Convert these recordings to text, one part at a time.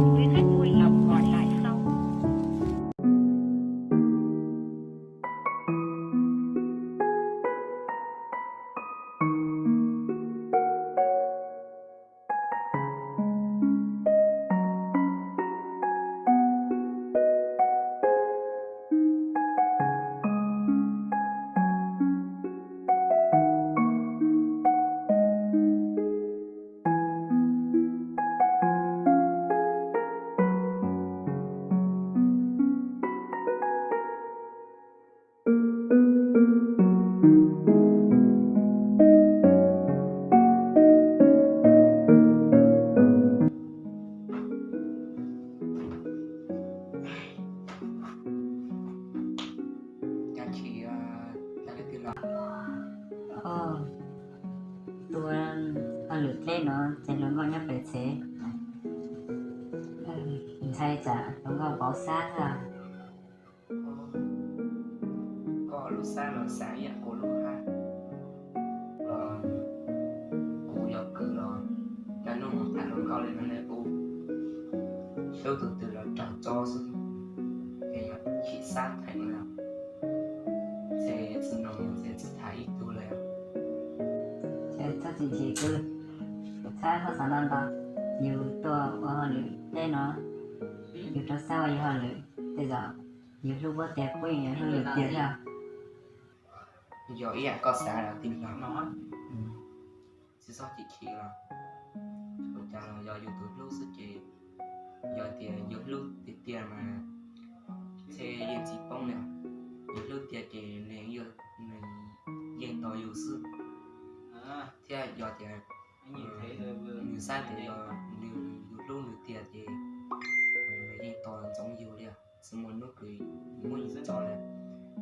Quý khách vui lòng gọi lại sau. Tus hauj lwm dleb no txais hluas nkauj nyob pem tsev, ntshai tsam hluas nkauj pauv xab xwb. Koj lub xab los xav ib yam kuv lub hab, los kuv yog kws los, cas nug mus tham hluas nkauj li no ne, kuv hlub tus twg los raug tso xwb, es yog chim xab theem li. Ces tsis noog ces tsis tham ib tug li. Ces txhob txwm chim kwv, txhob xav ntau ntau. Yus tuaj ua hauj lwm dleb no, yus rau xab ua yus hauj lwm, tej zaum yus hlub puab tiag puab yeej yuav hlub yus tiag thiab. Yog ib yam koj xav los tij laug, tsis txhob chim chim los, ua cas los yog yus tus hlub xwb ces, yog tias yus hlub tiag tiag mas ntshe yeej tsis poob li. Yus hlub tiag ces nws yeej tos yus xwb, thiab yog tias nws xav tias yog nws, yus hlub nws tiag ces nws yeej tos ntsoov yus li, tsis muaj hnub kws muab yus tso li.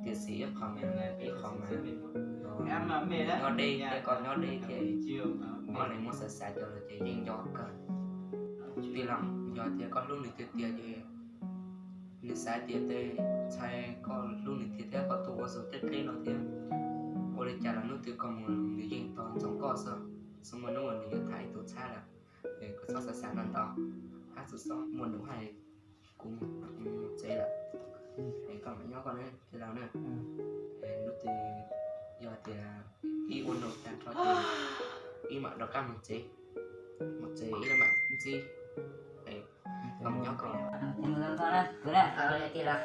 Tiam sis ib qho mas, ib qho mas, nyob deb thiab, koj nyob deb thiab, koj li muab xav xav cov lawm ces yeej nco kawg. Tij laug, yog tias koj hlub nws tiag tiag ces nws xav tias tej, ntshai koj hlub nws tiag thiab koj tuaj ua zug tej dleb no thiab, ua li cas los hnub twg koj mus nws yeej tos ntsoov koj xwb, tsis muaj hnub uas nws yuav tham ib tug txhab lawm. Es koj txhob xav xav ntau ntau, hab txhob muaj nuj hais, kuv mus tsev lawm, es koj mam nyob koj na tij laug na. Hnub twg yog tias ib ua num tag nrho ces ib mam rov qab mus tsev, mus tsev ib mam ntsib, koj mus nyob koj. Tij laug,